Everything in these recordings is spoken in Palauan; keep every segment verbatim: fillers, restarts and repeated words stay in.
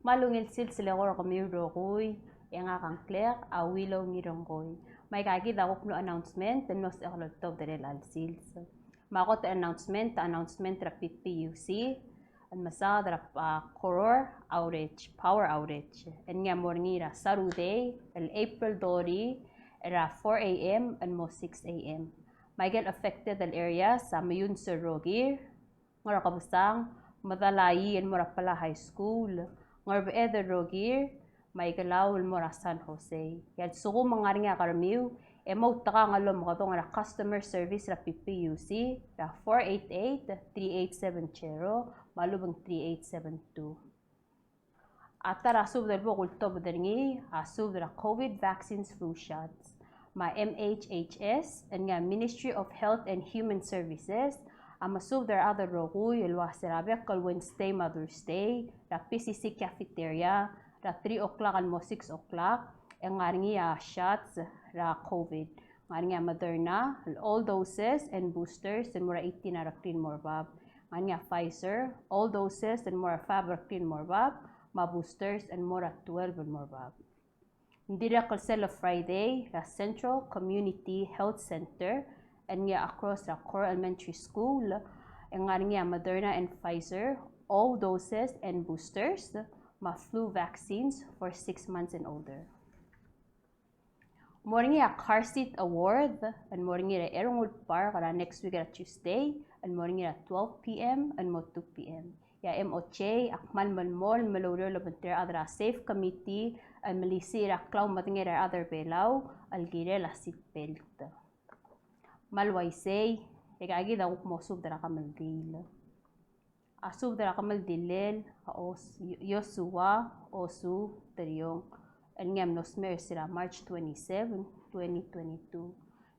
Me a ungil sils el eko er kemiu el rokui, e ngak a ngklek a Willow Ngirengkoi. Me aika kid a kuk mlo announcement el mlo sebechek el oltobed er chelecha el sils. Me a kot el announcement, announcement er a P P U C, el mesaod er a, a, Koror outage, power outage. El ngii a mo er ngii er a Saturday, el April thirty, er a four A M el mo six A M. Me aike el affected el areas a Meyuns el rokir, Ngerkebesang, Medalaii el mo er a Palau High School, Ngerbeched el rokir, me a Ikelau el mo er a San Jose. E a lsekum ng ngar er ngii a kermiu, e moutekangel el omekedong er a customer service er a P P U C, er a four eight eight, three eight seven zero, me a lechub e ng three eight seven two. A ta er a subed el bo kultobed er ngii, a subed er a COVID vaccines flu shots. Me a M H H S, el ngii a Ministry of Health and Human Services, a mesubed er a rechad el rokui el uase er a bek el Wednesday me a Thursday, er a P C C cafeteria, er a three o'clock el mo six o'clock, e ng ngar er ngii a shots er a COVID. Ng ngar er ngii a Moderna, el all doses and boosters, el mo er a eighteen a rekrir el mo er bab. Ng ngar er ngii a Pfizer, all doses, el mo er a five a rekrir el mo er bab, me a boosters, el mo er a twelve el mo er bab. Ng dirrek el sel Friday, er a Central Community Health Center, el ngii a across er a Koror Elementary School, e ng ngar er ngii a Moderna and Pfizer, all doses and boosters, me a flu vaccines for six months and older. Mo er ngii a Car Seat Award, el mo er ngii er a Ernguul Park er a next week er a Tuesday, el mo er ngii er a twelve P M el mo two P M. E a M O J a kmal melemolem el oureor el obengterir a rechad er a Safe Committee el melisiich er a klaumedengei er a rechad er a Belau el kirel a seat belt. Me a le uaisei, e aika kid a kuk mo subed er a kemeldiil. A subed er a kemeldilel a Os-, Joshua Osu Teriong, el ngii a mlo smecher er a March twenty-seven, twenty twenty-two.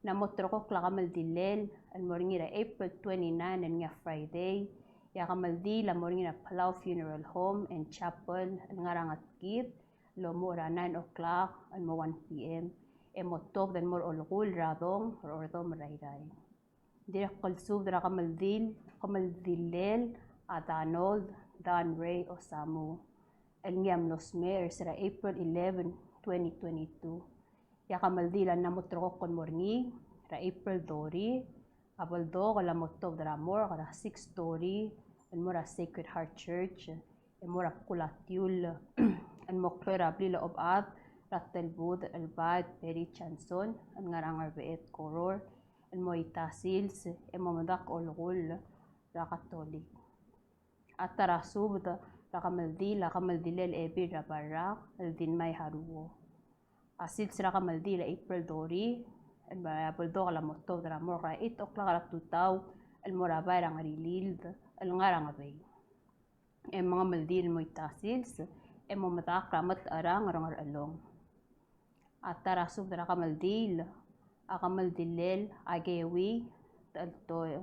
Ng mo ulterekokl a kemeldilel el mo er ngii er a April twenty-nine, el ngii a Friday. E a kemeldiil a mo er ngii er a Palau Funeral Home and Chapel, el ngar er a Ngetkib, el omuchel er a nine o'clock el mo one P M, e mo tuobed el mo er a olekull er a dong er a Ordomel er a Irrai. Dirrek el subed er a kemeldiil, kemeldilel a Donald Don Ray Osamu, el ngii a mlo smecher er a April eleven, twenty twenty-two. E a kemeldiil a mla mo ulterekokl el mo er ngii er a April thirty, a beldokel a mo tuobed er a morgue er a six thirty el mo er a Sacred Heart Church, e mo er a bkul a tiull el mo klou er a blil a Obechad er a Telbud el Bad Perry Johnson el ngar er a Ngerbeched Koror el mo ita sils e mo medakl a olekull er a Katolik. A ta er a subed er a kemeldiil a kemeldilel Ebil er a Barrak el Dinmai Haruo. A sils er a kemeldiil a April thirty, el beldokel a mo tuobed er a morgue er a eight o'clock er a tutau el mo er a bai er a Ngerilild el ngar er a Ngebei. E mengemeldiil el mo ita sils e mo medakl er a Metecherang er a Ngerchelong. A ta er a subed er a kemeldiil a kemeldilel a Kewi Teltoe,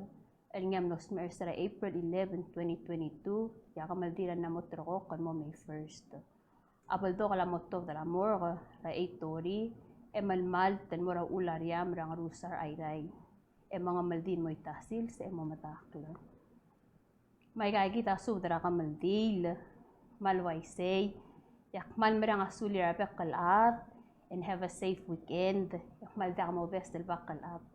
el ngii a mlo smecher er a April eleven, twenty twenty-two, e a kemeldiil a mla mo ulterekokl el mo May first. A beldokel a mo tuobed er a morgue er a eight thirty, e melemalt el mo er a Ulariam er a Ngerusar er a Irrai. E mengemeldiil el mo ita sils e mo medakl. Me aika kid a subed er a kemeldiil, me a le uaisei, e ak kmal mereng a sulir a rebek el chad, and have a safe weekend, e ak kmal diak mobes el bek el chad.